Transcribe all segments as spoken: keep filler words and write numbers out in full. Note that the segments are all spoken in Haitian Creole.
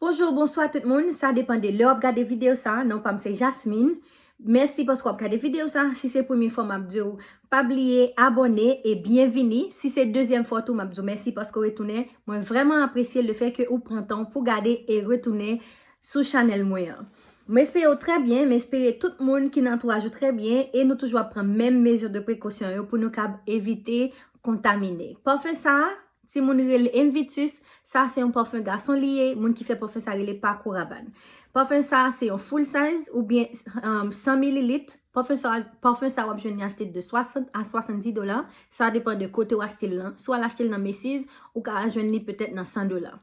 Bonjou, bonswa tout moun. Sa depann de lè w ap gade videyo sa. Non pa m se Jasmine. Mèsi paske w ap gade videyo sa. Si se premye fwa m ap di w, pa bliye abòne e byenvini. Si se dezyèm fwa tou, m ap di w mèsi paske w retounen. Mwen vrèman apresye lefètke ou pran tan w pou gade e retounen sou chanèl mwen an. M espere w trè byen, m espere tout moun ki nan antouraj ou trè byen e nou toujou ap pran menm mezi de prekosyon yo pou nou kab evite kontamine. Pafen sa a, timoun rele Invictus, sa se yon pafen gason li ye, moun ki fè pafen sa rele Paco Rabanne. Pafen sa se yon full size oubyen um, san mililit. Pafen sa, pafen sa w ap jwenn li achte de swasant a swasanndis dola. Sa depann de kote w achte l lan. Si w al achte l nan Macy's, ou ka jwenn li petèt nan san dola.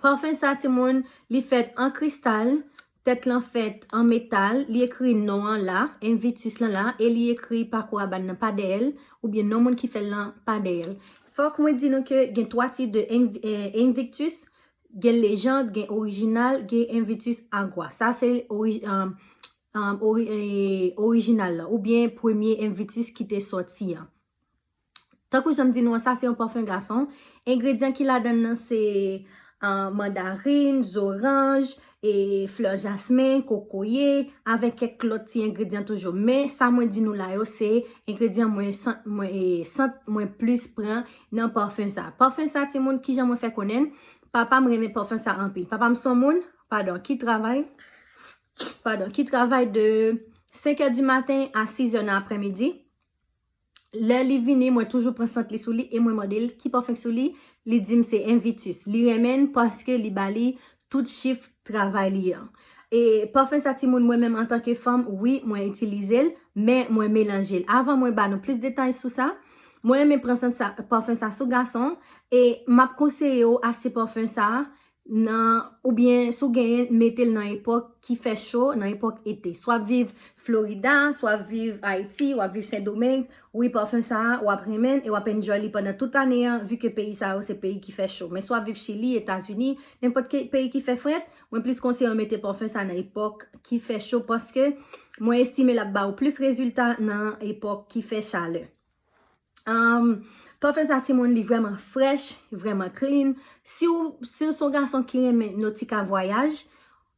Pafen sa, timoun, li fèt an kristal, tèt lan fèt an metal, li ekri non an la, Invictus lan la, e li ekri Paco Rabanne nan pa dèyè l, oubyen non moun ki fè l lan pa dèyè l. Fòk mwen di nou ke gen twa tip de Inv- eh, Invictus, gen lejand, gen orijinal, gen Invictus Agua. Sa se ori- um, um, ori- eh, orijinal la, oubyen premye Invictus ki te sòti an. Tankou jan m di nou an, sa se yon pafen gason. Engredyan ki ladan l nan se ah, mandarin, zoranj, e flè jasmen, kokoye, avèk kèk lòt ti engredyan toujou. Men sa mwen di nou la yo, se engredyan mwen sant mwen, e, sant mwen plis pran nan pafen sa. Pafen sa, timoun, kijan mwen fè konnen l? Papa m renmen pafen sa anpil. Papa m se yon moun, padon, ki travay, padon, ki travay de senk è di maten a sis è nan aprèmidi. Lè li vini, mwen toujou pran sant li sou li e mwen mande l ki pafen k sou li. Li di m se Invictus. Li renmen l paske li ba li tout chif travay li an. E pafen sa, timoun, mwen menm antanke fanm, wi, mwen itilize l, men mwen melanje l. Avan mwen ba nou plis detay sou sa, mwen renmen pran sant sa, pafen sa sou gason, e m ap konseye w achte pafen sa nan, oubyen si w genyen, mete l nan epòk ki fè cho, nan epòk ete. Si w ap viv Florida, si w ap viv Ayiti, w ap viv Sendomeng, wi, pafen sa a, w ap renmen l e w ap enjoy li pandan tout ane an, vi ke peyi sa yo se peyi ki fè cho. Men si w ap viv Chili, Etazini, nenpòt ke peyi ki fè frèt, mwen plis konseye w mete pafen sa nan epòk ki fè cho, paske mwen estime l ap ba w plis rezilta nan epòk ki fè chalè. Um, pafen sa, timoun, li vrèman fresh, vrèman clean. Si w, si w se yon gason ki renmen Nautica Voyage,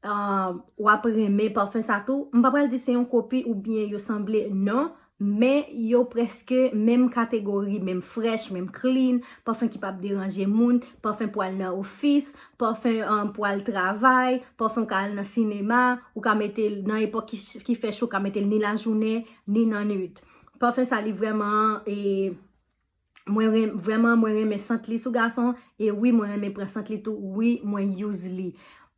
um, w ap renmen pafen sa tou. M pa pral di se yon kopi oubyen yo sanble, non, men yo prèske menm kategori, menm fresh, menm clean, pafen ki p ap deranje moun, pafen pou al nan ofis, pafen um, pou al travay, pafen ou ka al nan sinema, ou ka mete l nan epòk ki, ki fè cho, ou ka mete l ni lajounen, ni nan nwit. Pafen sa, li vrèman, e, mwen ren, vrèman, mwen renmen sant li sou gason, e wi, mwen renmen pran sant li tou, wi, mwen use li.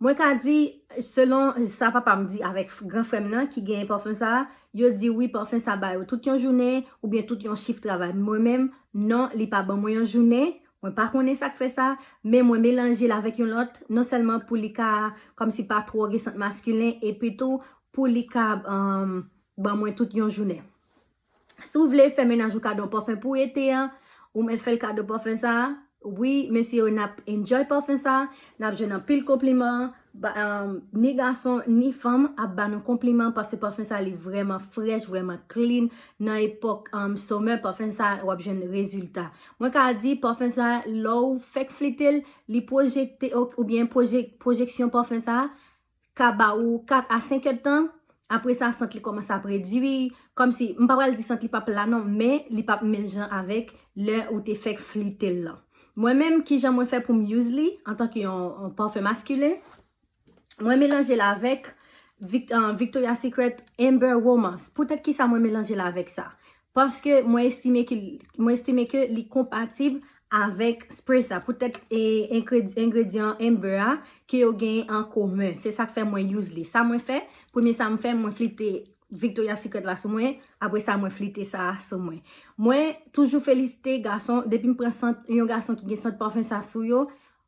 Mwen ka di, selon sa papa m di avèk f- gran frè m nan ki genyen pafen sa, yo di wi, pafen sa ba yo tout yon jounen, oubyen tout yon chif travay. Mwen menm, non, li pa ban mwen yon jounen, mwen pa konnen sa k fè sa, men mwen melanje l avèk yon lòt, non sèlman pou li ka, kòmsi pa twò gen sant maskilen, epi tou, pou li ka, um, ban mwen tout yon jounen. Si w vle fè mennaj ou kado pafen pou ete an, ou mèt fè l kado pafen sa a. Wi, mesye yo, n ap enjoy pafen sa a. N ap jwenn anpil konpliman. Ba- um, ni gason, ni fanm ap ba nou konpliman paske pafen sa a, li vrèman fresh, vrèman clean. Nan epòk um, summer, pafen sa a, w ap jwenn rezilta. Mwen ka di, pafen sa a, lè w fèk flite l, li pwojekte, ou- oubyen pwojek- pwojeksyon pafen sa a, ka ba ou kat a senk èdtan. Apre sa, sant li kòmanse ap redui. Kòmsi, m pa pral di sant li p ap la non, men li p ap menm jan avèk lè ou te fèk flite l lan. Mwen menm, kijan mwen fè pou m use li antanke yon, yon pafen maskilen? Mwen melanje l avèk Vic- uh, Victoria's Secret Amber Romance. Poutèt ki sa mwen melanje l avèk sa? Paske mwen estime ke, mwen estime ke li konpatib avèk spray sa. Poutèt e, engred- engredyan Amber a ke yo gen an komen. Se sa k fè mwen use li. Sa mwen fè, premye sa m fè, mwen flite Victoria's Secret la sou mwen. Apre sa, mwen flite sa sou mwen. Mwen toujou felisite gason. Depi m pran sant yon gason ki gen sant pafen sa sou yo,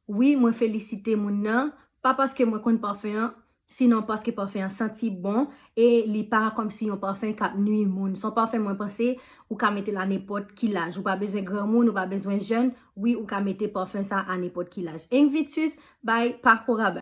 wi, mwen felisite moun nan. Pa paske mwen konn pafen an, sinon paske pafen an santi bon e li pa kòmsi yon pafen k ap nwi moun. Se yon pafen mwen panse ou ka mete l a nenpòt ki laj. Ou pa bezwen granmoun, ou pa bezwen jèn. Wi, ou ka mete pafen sa a nenpòt ki laj. Invictus by Paco Rabanne.